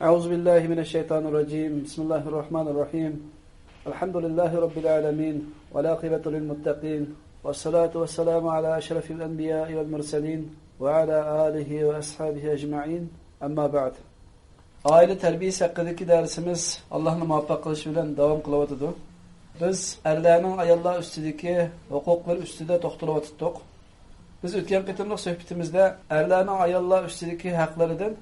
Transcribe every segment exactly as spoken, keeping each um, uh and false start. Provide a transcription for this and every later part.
أعوذ بالله من الشيطان الرجيم. بسم الله الرحمن الرحيم. الحمد لله رب العالمين، والعاقبة للمتقين، والصلاة والسلام على أشرف الأنبياء والمرسلين، وعلى آله وأصحابه أجمعين. أما بعد. ئائىلە تەربىيەسى ھەققىدىكى دەرسىمىز ئاللاھنىڭ مۇۋەپپەق قىلىشى بىلەن داۋام قىلىۋاتىدۇ. بىز ئەرلەرنىڭ ئاياللار ئۈستىدىكى ھوقۇقلىرى ئۈستىدە توختىلىۋاتاتتۇق. بىز ئۆتكەن قېتىملىق سۆھبىتىمىزدە ئەرلەرنىڭ ئاياللار ئۈستىدىكى ھەقلىرىدىن،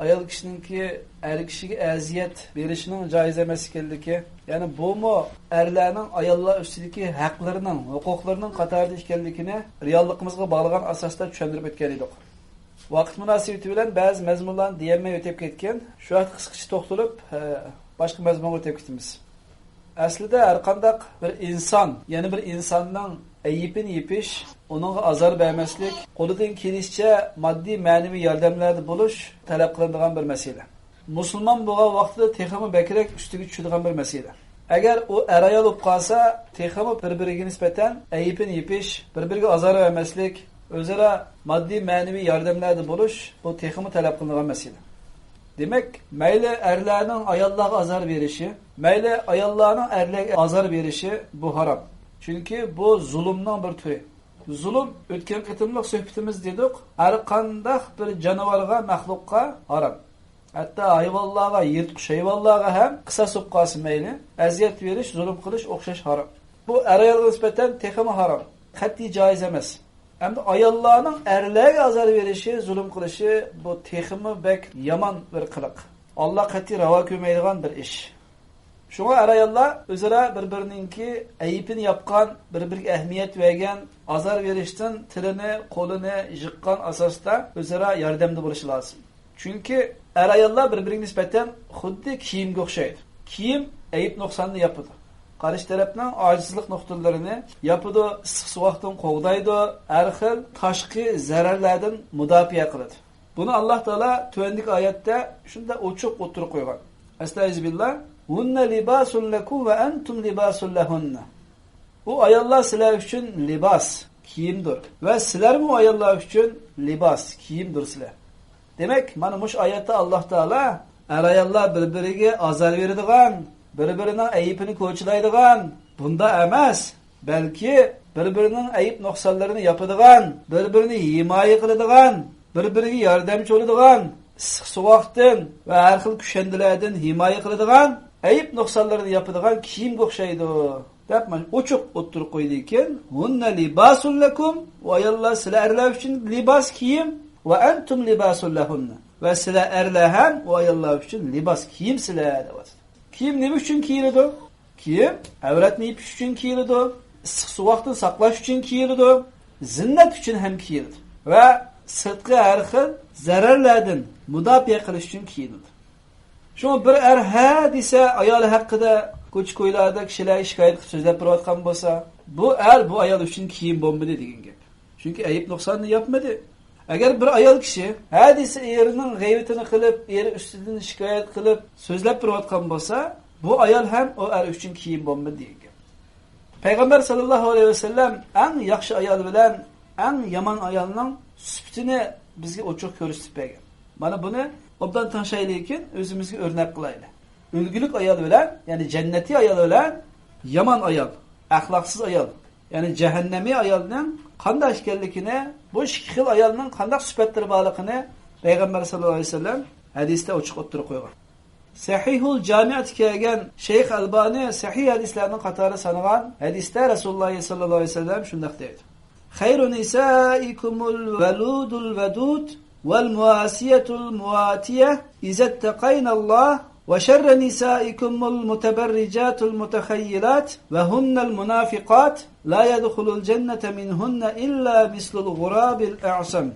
ئايال كىشىنىڭكى ئەر كىشىگە ئەزىيەت بېرىشىنىڭ جائىز ئەمەس ئىكەنلىكى، يەنى بۇمۇ ئەرلەرنىڭ ئاياللار ئۈستىدىكى ھەقلىرىنىڭ، ھوقۇقلىرىنىڭ قاتارىدا ئىكەنلىكىنى رېئاللىقىمىزغا باغلىغان ئاساستا چۈشەندۈرۈپ ئۆتكەن ئىدۇق. ۋاقىت مۇناسىۋىتى بىلەن بەزى مەزمۇنلارنى دېيەلمەي ئۆتۈپ كەتكەن. شۇ ھەقتە قىسقىچە توختىلىپ، ئە، باشقا مەزمۇنغا ئۆتۈپ كېتىمىز. ئەسلىدە ھەرقانداق بىر ئىنسان يەنە بىر ئىنساننىڭ ئەيىبىنى يېپىش، ئۇنىڭغا ئازار بەرمەسلىك، قولىدىن كېلىشىچە ماددىي، مەنىۋى ياردەملەردە بولۇش تەلەپ قىلىنىدىغان بىر مەسىلە. مۇسۇلمان بولغان ۋاقتىدا تېخىمۇ بەكرەك ئۈستىگە چۈشىدىغان بىر مەسىلە. ئەگەر ئۇ ئەر-ئايال بولۇپ قالسا، تېخىمۇ بىر-بىرىگە نىسبەتەن ئەيىبىنى يېپىش، بىر-بىرىگە ئازار بەرمەسلىك، ئۆزئارا ماددىي، مەنىۋى ياردەملەردە بولۇش، بۇ تېخىمۇ تەلەپ قىلىنغان مەسىلە. دېمەك، مەيلى ئەرلەرنىڭ ئاياللارغا ئازار بېرىشى، مەيلى ئاياللارنىڭ ئەرلەرگە ئازار بېرىشى، بۇ ھارام. چۈنكى بۇ زۇلۇمنىڭ بىر تۈرى. زۇلۇم، ئۆتكەن قېتىملىق سۆھبىتىمىز دېدۇق، ھەرقانداق بىر جانىۋارغا، مەخلۇققا ھارام. ھەتتا ھايۋانلارغا، يىرتقۇچ ھايۋانلارغا ھەم قىساس بولۇپ قالسا مەيلى، ئەزىيەت بېرىش، زۇلۇم قىلىش ئوخشاش ھارام. بۇ ئەر-ئايالغا نىسبەتەن تېخىمۇ ھارام. قەتئىي جائىز ئەمەس. ئەمدى ئاياللارنىڭ ئەرلەرگە ئازار بېرىشى، زۇلۇم قىلىشى، بۇ تېخىمۇ بەك يامان بىر قىلىق. ئاللا قەتئىي راۋا كۆرمەيدىغان بىر ئىش. شۇڭا ئەر-ئاياللار ئۆزئارا بىر-بىرىنىڭكى ئەيىبىنى ياپقان، بىر-بىرىگە ئەھمىيەت بەرگەن، ئازار بېرىشتىن تىلىنى، قولىنى يىغقان ئاساستا ئۆزئارا ياردەمدە بولۇشى لازىم. چۈنكى ئەر-ئاياللار بىر-بىرىگە نىسبەتەن خۇددى كىيىمگە ئوخشايدۇ. كىيىم ئەيىب-نۇقساننى ياپىدۇ. قارشى تەرەپنىڭ ئاجىزلىق نۇقتىلىرىنى ياپىدۇ، ئىسسىق-سوغۇقتىن قوغدايدۇ، ھەر خىل تاشقى زەرەرلەردىن مۇداپىئە قىلىدۇ. بۇنى ئاللا تائالا تۆۋەندىكى ئايەتتە شۇنداق ئوچۇق ئوتتۇرىغا قويغان. ئەستەئىزۇبىللا. ھۇننە لىباسۇن لەكۇم ۋە ئەنتۇم لىباسۇن لەھۇننە. ئۇ ئاياللار سىلەر ئۈچۈن لىباس، كىيىمدۇر. ۋە سىلەرمۇ ئاياللار ئۈچۈن لىباس، كىيىمدۇرسىلەر. دېمەك، مانا مۇشۇ ئايەتتە ئاللا تائالا ئەر-ئاياللار بىر-بىرىگە ئازار بېرىدىغان، بىر-بىرىنىڭ ئەيىبىنى كوچىلايدىغان، بۇنداق ئەمەس، بەلكى بىر-بىرىنىڭ ئەيىب-نۇقسانلىرىنى ياپىدىغان، بىر-بىرىنى ھىمايە قىلىدىغان، بىر-بىرىگە ياردەمچى بولىدىغان، ئىسسىق-سوغۇقتىن ۋە ھەر خىل كۈشەندىلەردىن ھىمايە قىلىدىغان، ئەيىب-نۇقسانلىرىنى ياپىدىغان كىيىمگە ئوخشايدۇ، دەپ مانا ئوچۇق ئوتتۇرىغا قويدىكىن، ھۇننە لىباسۇن لەكۇم، ئۇ ئاياللار سىلەر ئەرلەر ئۈچۈن لىباس، كىيىم، ۋە ئەنتۇم لىباسۇن لەھۇننە، ۋە سىلەر ئەرلەر ھەم ئۇ ئاياللار ئۈچۈن لىباس، كىيىمسىلەر، دەۋاتىدۇ. كىيىم نېمە ئۈچۈن كىيىلىدۇ؟ كىيىم ئەۋرەتنى يېپىش ئۈچۈن كىيىلىدۇ، ئىسسىق-سوغۇقتىن ساقلاش ئۈچۈن كىيىلىدۇ، زىننەت ئۈچۈن ھەم كىيىلىدۇ ۋە سىرتقى ھەر خىل زەرەرلەردىن مۇداپىئە قىلىش ئۈچۈن كىيىلىدۇ. شۇڭا بىر ئەر ھە دېسە، ئايالى ھەققىدە كوچا-كويلاردا كىشىلەرگە شىكايەت قىلىپ سۆزلەپ بېرىۋاتقان بولسا، بۇ ئەر بۇ ئايال ئۈچۈن كىيىم بولمىدى دېگەن گەپ. چۈنكى ئەيىب-نۇقساننى ياپمىدى. ئەگەر بىر ئايال كىشى ھە دېسە، ئېرىنىڭ غەيۋىتىنى قىلىپ، ئېرى ئۈستىدىن شىكايەت قىلىپ سۆزلەپ بېرىۋاتقان بولسا، بۇ ئايال ھەم ئۇ ئەر ئۈچۈن كىيىم بولمىدى دېگەن گەپ. پەيغەمبەر ساللاللاھۇ ئەلەيھى ۋەسەللەم ئەڭ ياخشى ئايال بىلەن ئەڭ يامان ئايالنىڭ سۈپىتىنى بىزگە ئوچۇق كۆرسىتىپ بەرگەن. مانا بۇنى ئوبدان تىڭشايلىكىن، ئۆزىمىزگە ئۆرنەك قىلايلى. ئۈلگىلىك ئايال بىلەن، يەنى جەننىتىي ئايال بىلەن يامان ئايال، ئەخلاقسىز ئايال، يەنى جەھەننەمىي ئايالنىڭ قانداق ئىكەنلىكىنى، بۇ ئىككى خىل ئايالنىڭ قانداق سۈپەتلىرى بارلىقىنى پەيغەمبەر ساللاللاھۇ ئەلەيھى ۋەسەللەم ھەدىستە ئوچۇق ئوتتۇرىغا قويغان. سەھىھۇل جامىئدا كەلگەن، شەيخ ئەلبانى سەھىھ ھەدىسلەرنىڭ قاتارىغا سانىغان ھەدىستە رەسۇلۇللاھ ساللاللاھۇ ئەلەيھى ۋەسەللەم شۇنداق دەيدۇ: خير نسائكم الولود الودود والمواسية المواتية إذا اتقين الله، وشر نسائكم المتبرجات المتخيلات وهن المنافقات لا يدخل الجنة منهن إلا مثل الغراب الأعصم.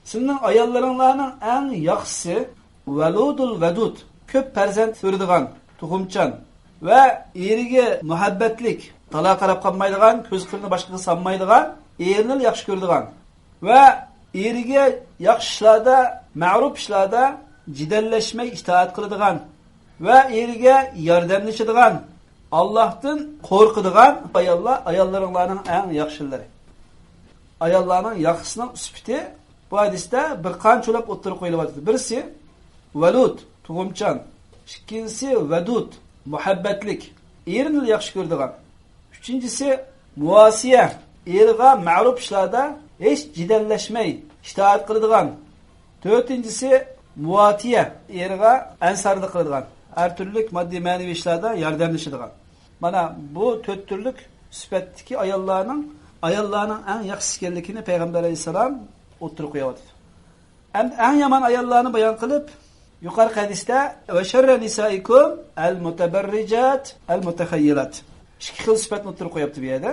سىزنىڭ ئاياللىرىڭلارنىڭ ئەڭ ياخشىسى ۋەلۇدۇل ۋەدۇد، كۆپ پەرزەنت كۆرىدىغان، تۇخۇمچان ۋە ئېرىگە مۇھەببەتلىك، تالاغا قاراپ قالمايدىغان، كۆز قىرىنى باشقىغا سالمايدىغان، ئېرىنىلا ياخشى كۆرىدىغان ۋە ئېرىگە ياخشى ئىشلاردا، مەرۇپ ئىشلاردا جېدەللەشمەي ئىتائەت قىلىدىغان ۋە ئېرىگە ياردەملىشىدىغان، ئاللاھتىن قورقىدىغان ئاياللار ئاياللىرىڭلارنىڭ ئەڭ ياخشىلىرى. ئاياللارنىڭ ياخشىسىنىڭ سۈپىتى بۇ ھەدىستە بىر قانچىلاپ ئوتتۇرىغا قويۇلۇۋاتىدۇ. بىرسى، ۋەلۇد، تۇغۇمچان. ئىككىنچىسى ۋەدۇد، مۇھەببەتلىك، ئېرىنى ياخشى كۆرىدىغان. ئۈچىنچىسى مۇۋاسىيە، ئېرىغا مەرۇپ ئىشلاردا ھېچ جېدەللەشمەي ئىتائەت قىلىدىغان. تۆتىنچىسى مۇۋاتىيە، ئېرىغا ئەنسارلىق قىلىدىغان، ھەر تۈرلۈك ماددىي مەنىۋى ئىشلاردا ياردەملىشىدىغان. مانا بۇ تۆت تۈرلۈك سۈپەتتىكى ئاياللارنىڭ، ئاياللارنىڭ ئەڭ ياخشىسى ئىكەنلىكىنى پەيغەمبەر ئەلەيھىسسالام ئوتتۇرىغا قويۇۋاتىدۇ. ئەمدى ئەڭ يامان ئاياللارنى بايان قىلىپ، يۇقىرىقى ھەدىستە «ۋە شەررە نىسائىكۇم ئەل مۇتەبەررىجات ئەل مۇتەخەييىلات» ئىككى خىل سۈپەتنى ئوتتۇرىغا قويۇپتۇ بۇ يەردە.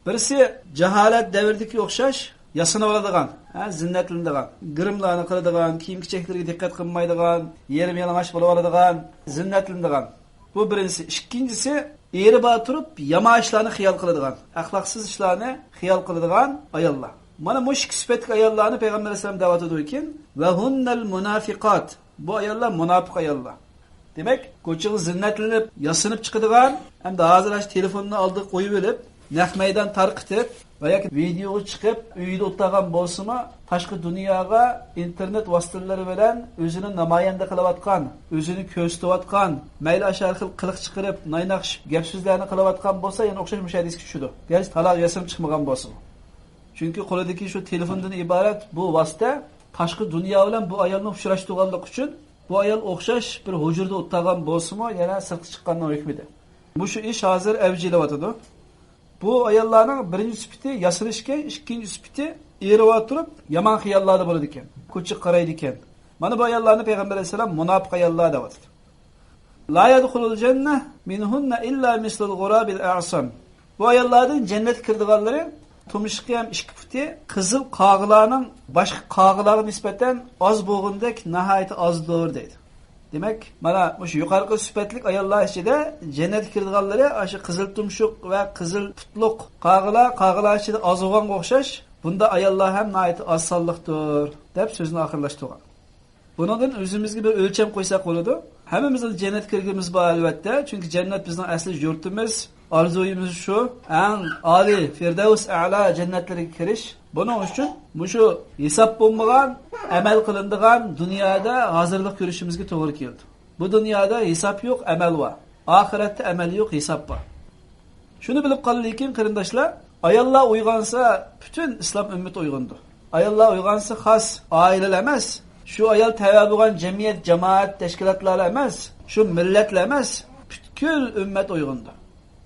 بىرسى جاھالەت دەۋرىدىكى ئوخشاش ياسىنىۋالىدىغان، ھە، زىننەتلىنىدىغان، گىرىملارنى قىلىدىغان، كىيىم-كېچەكلىرىگە دىققەت قىلمايدىغان، يېرىم يالىڭاچ بولۇۋالىدىغان، زىننەتلىنىدىغان. بۇ بىرىنچىسى. ئىككىنچىسى، ئېرى بار تۇرۇپ يامان ئىشلارنى خىيال قىلىدىغان، ئەخلاقسىز ئىشلارنى خىيال قىلىدىغان ئاياللار. مانا مۇشۇ ئىككى سۈپەتلىك ئاياللارنى پەيغەمبەر ئەلەيھىسسالام دەۋاتىدۇكىن، «ۋە ھۇننەل مۇنافىقات». بۇ ئاياللار مۇناپىق ئاياللار. دېمەك، كوچىغا زىننەتلىنىپ، ياسىنىپ چىقىدىغان، ھەمدە ھازىر ئاشۇ تېلېفوننى ئالدىغا قويۇۋېلىپ، نەق مەيدان تارقىتىپ ۋە ياكى ۋىدېئوغا چىقىپ، ئۆيىدە ئولتۇرغان بولسىمۇ، تاشقى دۇنياغا ئىنتېرنېت ۋاسىتىلىرى بىلەن ئۆزىنى نامايەندە قىلىۋاتقان، ئۆزىنى كۆرسىتىۋاتقان، مەيلى ئاشۇ ھەر خىل قىلىق چىقىرىپ، نايناق گەپ-سۆزلەرنى قىلىۋاتقان بولسا، يەنە ئوخشاش مۇشۇ ھەدىسكە چۈشىدۇ. گەرچە تالاق ياسىنىپ چىقمىغان بولسىمۇ. چۈنكى قولىدىكى شۇ تېلېفوندىن ئىبارەت بۇ ۋاسىتە تاشقى دۇنيا بىلەن بۇ ئايالنى ئۇچراشتۇرغانلىقى ئۈچۈن، بۇ ئايال ئوخشاش بىر ھۇجرىدا ئولتۇرغان بولسىمۇ، يەنە سىرتقا چىققاننىڭ ھۆكمىدە. مۇشۇ ئىش ھازىر ئەۋج ئېلىۋاتىدۇ. بۇ ئاياللارنىڭ بىرىنچى سۈپىتى ياسىنىشكەن، ئىككىنچى سۈپىتى ئېرى بار تۇرۇپ يامان خىياللاردا بولىدىكەن، كوچىغا قارايدىكەن. مانا بۇ ئاياللارنى پەيغەمبەر ئەلەيھىسسالام مۇناپىق ئاياللار دەۋاتىدۇ. لا يەدخۇلۇل جەننە مىنھۇننە ئىللا مىسلۇل غۇرابىل ئەسەم. بۇ ئاياللاردىن جەننەتكە كىرىدىغانلىرى تۇمشۇقى ھەم ئىككى پۇتى قىزىل قاغىلارنىڭ باشقا قاغىلارغا نىسبەتەن ئاز بولغىنىدەك ناھايىتى ئازدۇر، دەيدۇ. دېمەك، مانا مۇشۇ يۇقىرىقى سۈپەتلىك ئاياللار ئىچىدە جەننەتكە كىرىدىغانلىرى ئاشۇ قىزىل تۇمشۇق ۋە قىزىل پۇتلۇق قاغىلار، قاغىلار ئىچىدە ئاز بولغانغا ئوخشاش، بۇنداق ئاياللار ھەم ناھايىتى ئاز سانلىقتۇر، دەپ سۆزىنى ئاخىرلاشتۇرغان. بۇنىڭدىن ئۆزىمىزگە بىر ئۆلچەم قويساق بولىدۇ. ھەممىمىزنىڭ جەننەتكە كىرگۈمىز بار، ئەلۋەتتە. چۈنكى جەننەت بىزنىڭ ئەسلى يۇرتىمىز، ئارزۇيىمىز شۇ. ئەڭ ئالىي فىردەۋس ئەلا جەننەتلىرىگە كىرىش. بۇنىڭ ئۈچۈن مۇشۇ ھېساب بولمىغان، ئەمەل قىلىنىدىغان دۇنيادا ھازىرلىق كۆرۈشىمىزگە توغرا كېلىدۇ. بۇ دۇنيادا ھېساب يوق، ئەمەل بار. ئاخىرەتتە ئەمەل يوق، ھېساب بار. شۇنى بىلىپ قالىلىكىن، قېرىنداشلار، ئاياللار ئويغانسا، پۈتۈن ئىسلام ئۈممىتى ئويغىنىدۇ. ئاياللار ئويغانسا خاس ئائىلىلەر ئەمەس، شۇ ئايال تەۋە بولغان جەمئىيەت، جامائەت، تەشكىلاتلار ئەمەس، شۇ مىللەتلەر ئەمەس، پۈتكۈل ئۈممەت ئويغىنىدۇ.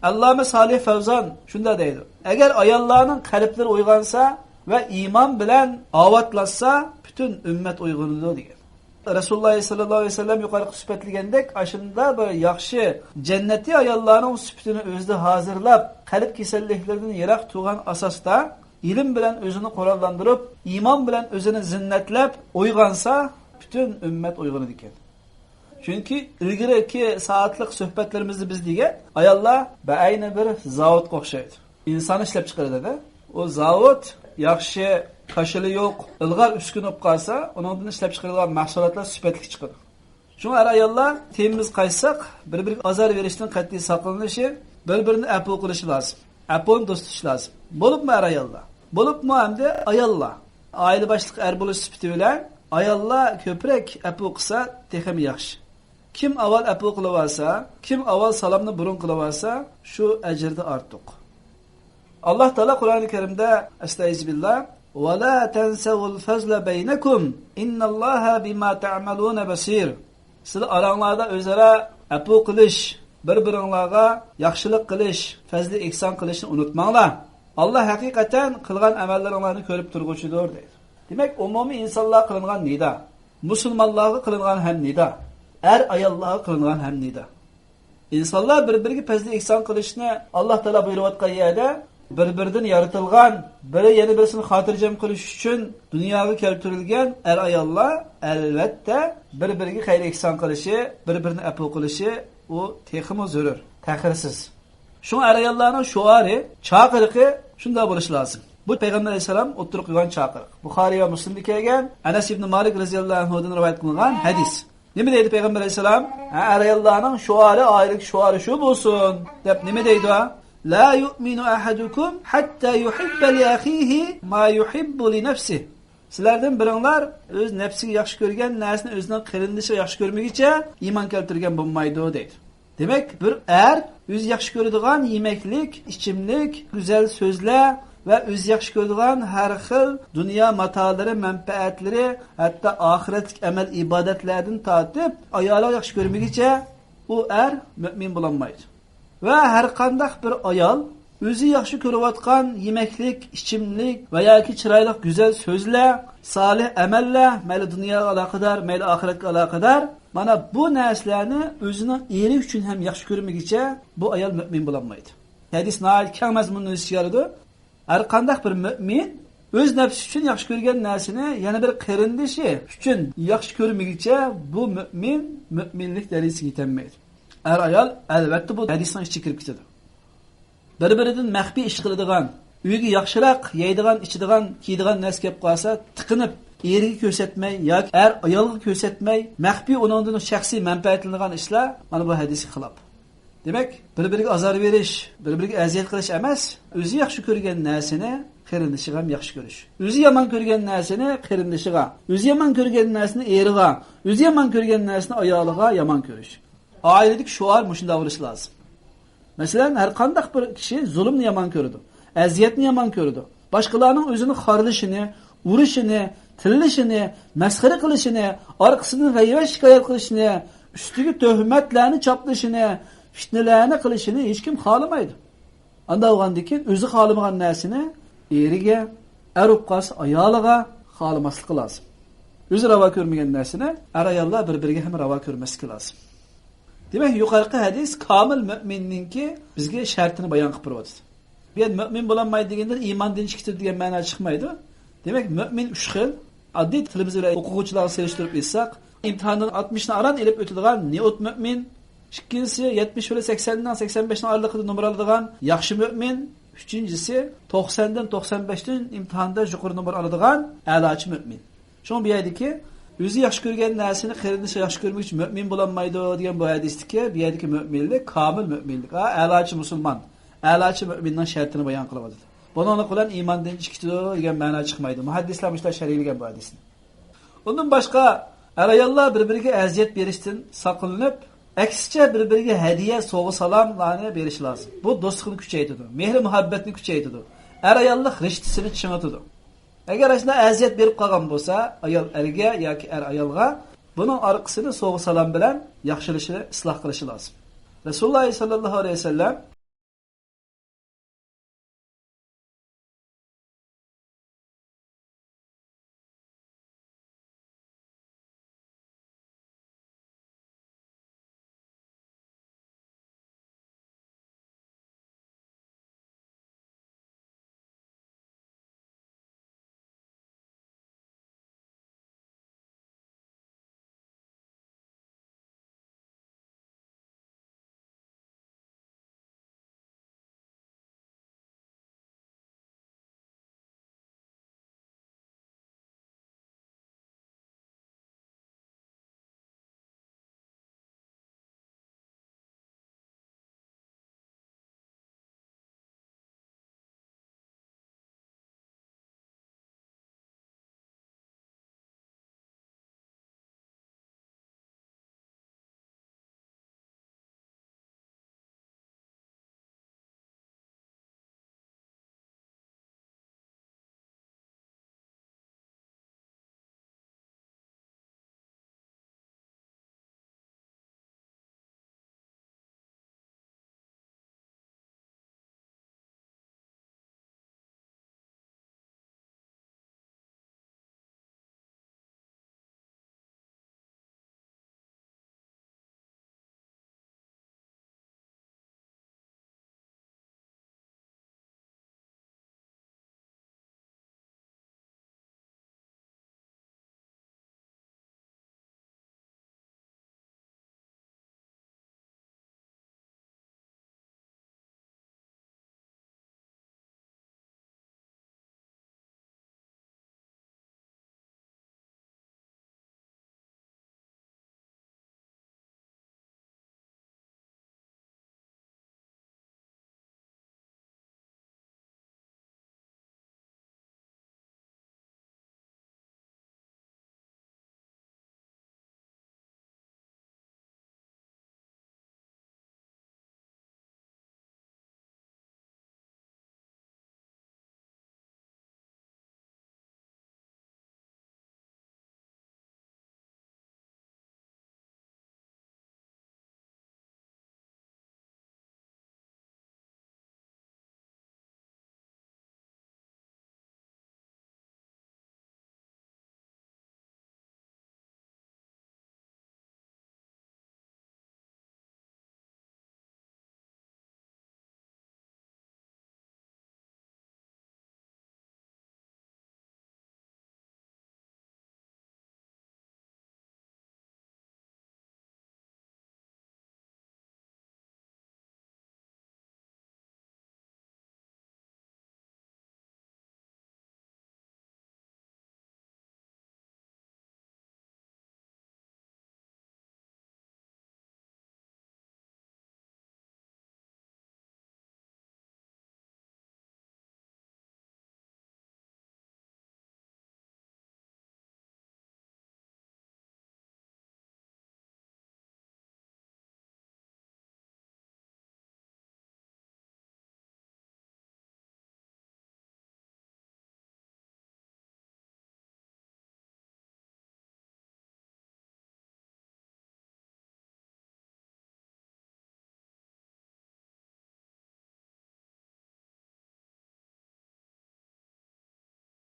ئاللامە سالىھ فەۋزان شۇنداق دەيدۇ، ئەگەر ئاياللارنىڭ قەلبلىرى ئويغانسا ۋە ئىمان بىلەن ئاۋاتلاشسا، پۈتۈن ئۈممەت ئويغىنىدۇ، دېگەن. رەسۇلۇللاھ سەللەللاھۇ ئەلەيھى ۋەسەللەم يۇقىرىقى سۈپەتلىگەندەك، ئاشۇنداق بىر ياخشى جەننىتىي ئاياللارنىڭ سۈپىتىنى ئۆزىدە ھازىرلاپ، قەلب كېسەللىكلىرىدىن يىراق تۇرغان ئاساستا، ئىلىم بىلەن ئۆزىنى قوراللاندۇرۇپ، ئىمان بىلەن ئۆزىنى زىننەتلەپ ئويغانسا، پۈتۈن ئۈممەت ئويغىنىدىكەن. چۈنكى ئىلگىرىكى سائەتلىك سۆھبەتلىرىمىزدە بىز دېگەن، ئاياللار بەئەينى بىر زاۋۇتقا ئوخشايدۇ. ئىنسان ئىشلەپ چىقىرىدۇ-دە. ئۇ زاۋۇت ياخشى، كاشىلى يوق، ئىلغار ئۈسكۈنە بولۇپ قالسا، ئۇنىڭدىن ئىشلەپ چىقىرىلغان مەھسۇلاتلار سۈپەتلىك چىقىدۇ. شۇڭا ئەر-ئاياللار تېمىمىزغا قايتساق، بىر-بىرىگە ئازار بېرىشتىن قەتئىي ساقلىنىشى، بىر-بىرىنى ئەپۇ قىلىشى لازىم. ئەپۇنى توسۇتۇش لازىم. بولۇپمۇ ئەر-ئاياللار، بولۇپمۇ ئەمدى ئاياللار. ئائىلە باشلىقى ئەر بولۇش سۈپىتى بىلەن ئاياللار كۆپرەك ئەپۇ قىلسا تېخىمۇ ياخشى. كىم ئاۋۋال ئەپۇ قىلىۋالسا، كىم ئاۋۋال سالامنى بۇرۇن قىلىۋالسا، شۇ ئەجرىدە ئارتۇق. ئاللاھ تائالا قۇرئانى كەرىمدە، ئەستەئىزۇبىللاھ، «ۋە لا تەنسەۋۇل فەزلە بەينەكۇم، ئىننەللاھە بىما تەئمەلۇنە بەسىر.» سىلەر ئاراڭلاردا ئۆزئارا ئەپۇ قىلىش، بىر-بىرىڭلارغا ياخشىلىق قىلىش، پەزلى ئېھسان قىلىشنى ئۇنتۇماڭلار. ئاللاھ ھەقىقەتەن قىلغان ئەمەللىرىڭلارنى كۆرۈپ تۇرغۇچىدۇر، دەيدۇ. دېمەك، ئومۇمىي ئىنسانلارغا قىلىنغان نىدا، مۇسۇلمانلارغا قىلىنغان ھەم نىدا، ئەر-ئاياللارغا قىلىنغان ھەم نىدا. ئىنسانلار بىر-بىرىگە پەزلى ئېھسان قىلىشنى ئاللاھ تائالا بۇيرۇۋاتقان يەردە، بىر-بىرىدىن يارىتىلغان، بىرى يەنە بىرسىنى خاتىرجەم قىلىش ئۈچۈن دۇنياغا كەلتۈرۈلگەن ئەر-ئاياللار، ئەلۋەتتە، بىر-بىرىگە خەير ئېھسان قىلىشى، بىر-بىرىنى ئەپۇ قىلىشى، ئۇ تېخىمۇ زۆرۈر، تەخىرسىز. شۇڭا ئەر-ئاياللارنىڭ شوئارى، چاقىرىقى شۇنداق بولۇشى لازىم. بۇ پەيغەمبەر ئەلەيھىسسالام ئوتتۇرىغا قويغان چاقىرىق. بۇخارىي ۋە مۇسلىمدا كەلگەن، ئەنەس ئىبنى مالىك رەزىياللاھۇ ئەنھۇدىن رىۋايەت قىلىنغان ھەدىس. نېمە دەيدۇ پەيغەمبەر ئەلەيھىسسالام؟ ھە، ئەر-ئاياللارنىڭ شوئارى، ئائىلىدىكى شوئارى شۇ بولسۇن، دەپ نېمە دەيدۇ؟ «لا يؤمن أحدكم حتى يحب لأخيه ما يحب لنفسه.» سىلەردىن بىرىڭلار ئۆز نەپسىگە ياخشى كۆرگەن نەرسىنى ئۆزىنىڭ قېرىندىشىغا ياخشى كۆرمىگۈچە ئىمان كەلتۈرگەن بولمايدۇ، دەيدۇ. دېمەك، بىر ئەر ئۆزى ياخشى كۆرىدىغان يېمەكلىك، ئىچىملىك، گۈزەل سۆزلەر ۋە ئۆزى ياخشى كۆرىدىغان ھەر خىل دۇنيا ماتالىرى، مەنپەئەتلىرى، ھەتتا ئاخىرەتلىك ئەمەل ئىبادەتلەردىن تارتىپ ئايالىغا ياخشى كۆرمىگىچە ئۇ ئەر مۆمىن بولالمايدۇ. ۋە ھەر قانداق بىر ئايال ئۆزى ياخشى كۆرۈۋاتقان يېمەكلىك، ئىچىملىك ۋە ياكى چىرايلىق گۈزەل سۆزلەر، سالىھ ئەمەللەر، مەيلى دۇنياغا ئالاقىدار، مەيلى ئاخىرەتكە ئالاقىدار، مانا بۇ نەرسىلەرنى ئۆزىنىڭ ئېرى ئۈچۈن ھەم ياخشى كۆرمىگىچە بۇ ئايال مۆمىن بولالمايدۇ. ھەدىس ناھايىتى كەڭ مەزمۇننى ئۆز ئىچىگە ئالىدۇ. ھەر قانداق بىر مۆمىن ئۆز نەپسى ئۈچۈن ياخشى كۆرگەن نەرسىنى يەنە بىر قېرىندىشى ئۈچۈن ياخشى كۆرمىگىچە بۇ مۆمىن مۆمىنلىك دەرىجىسىگە يېتەلمەيدۇ. ئەر ئايال ئەلۋەتتە بۇ ھەدىسنىڭ ئىچىگە كىرىپ كېتىدۇ. بىر-بىرىدىن مەخپىي ئىش قىلىدىغان، ئۆيگە ياخشىراق يەيدىغان، ئىچىدىغان، كىيىدىغان نەرسە كەپ قالسا، تىقىنىپ ئېرىگە كۆرسەتمەي ياكى ئەر ئايالغا كۆرسەتمەي، مەخپىي ئۇنىڭدىن شەخسىي مەنپەئەتلىنىدىغان ئىشلار مانا بۇ ھەدىسكە خىلاپ. دېمەك، بىر-بىرىگە ئازار بېرىش، بىر-بىرىگە ئەزىيەت قىلىش ئەمەس، ئۆزى ياخشى كۆرگەن نەرسىنى قېرىندىشىغا ھەم ياخشى كۆرۈش. ئۆزى يامان كۆرگەن نەرسىنى قېرىندىشىغا، ئۆزى يامان كۆرگەن نەرسىنى ئېرىغا، ئۆزى يامان كۆرگەن نەرسىنى ئايالىغا يامان كۆرۈش. ئائىلىدىكى شوئار مۇشۇنداق بولۇشى لازىم. مەسىلەن، ھەر قانداق بىر كىشى زۇلۇمنى يامان كۆرىدۇ، ئەزىيەتنى يامان كۆرىدۇ. باشقىلارنىڭ ئۆزىنى خارلىشىنى، ئۇرۇشىنى، تىللىشىنى، مەسخىرە قىلىشىنى، ئارقىسىدىن غەيۋەت شىكايەت قىلىشىنى، ئۈستىگە تۆھمەتلەرنى چاپلىشىنى، پىتنىلەرنى قىلىشىنى ھېچكىم خالىمايدۇ. ئانداق بولغاندىن كېيىن ئۆزى خالىمىغان نەرسىنى ئېرىگە، ئەر بولۇپ قالسا ئايالىغا خالىماسلىقى لازىم. ئۆزى راۋا كۆرمىگەن نەرسىنى ئەر-ئاياللار بىر-بىرىگە ھەم راۋا كۆرمەسلىكى لازىم. دېمەك، يۇقىرىقى ھەدىس كامىل مۆمىننىڭكى بىزگە شەرتىنى بايان قىلىپ بېرىۋاتىدۇ. بۇ يەردە مۆمىن بولالمايدۇ دېگەندىن ئىماندىن چىقىدۇ دېگەن مەنا چىقمايدۇ. دېمەك، مۆمىن ئۈچ خىل. ئاددىي تىلىمىز بىلەن ئوقۇغۇچىلارغا سېلىشتۇرۇپ ئېيتساق، ئىمتىھاندىن ئاتمىشنى ئاران ئېلىپ ئۆتىدىغان نېئوت مۆمىن، ئىككىنچىسى يەتمىش بىلەن سەكسەننىڭ، سەكسەن بەشنىڭ ئارىلىقىدا نومۇر ئالىدىغان ياخشى مۆمىن، ئۈچىنچىسى توقساندىن، توقسان بەشتىن ئىمتىھاندا يۇقىرى نومۇر ئالىدىغان ئەلاچى مۆمىن. شۇڭا بۇ يەردىكى ئۆزى ياخشى كۆرگەن نەرسىنى قېرىندىشى ياخشى كۆرمىگۈچە مۆمىن بولالمايدۇ دېگەن بۇ ھەدىستىكى، بۇ يەردىكى مۆمىنلىك كامىل مۆمىنلىك. ھا، ئەلاچى مۇسۇلمان، ئەلاچى مۆمىننىڭ شەرتىنى بايان قىلىۋاتىدۇ. بۇنىڭلىق بىلەن ئىماندىن چىقىدۇ دېگەن مەنا چىقمايدۇ. مۇھەددىسلەر مۇشۇنداق شەرھلىگەن بۇ ھەدىسنى. ئۇندىن باشقا، ئەر-ئاياللار بىر-بىرىگە ئەزىيەت بېرىشتىن ساقلىنىپ، ئەكسىچە بىر-بىرىگە ھەدىيە، سوۋغا-سالاملارنى بېرىشى لازىم. بۇ دوستلۇقنى كۈچەيتىدۇ، مېھرى-مۇھەببەتنى كۈچەيتىدۇ، ئەر-ئاياللىق رىشتىسىنى چىڭىتىدۇ. ئەگەر ئاشۇنداق ئەزىيەت بېرىپ قالغان بولسا، ئايال ئەرگە ياكى ئەر ئايالغا، بۇنىڭ ئارقىسىنى سوۋغا-سالام بىلەن ياخشىلىشى، ئىسلاھ قىلىشى لازىم. رەسۇلۇللاھ سەللەللاھۇ ئەلەيھى ۋەسەللەم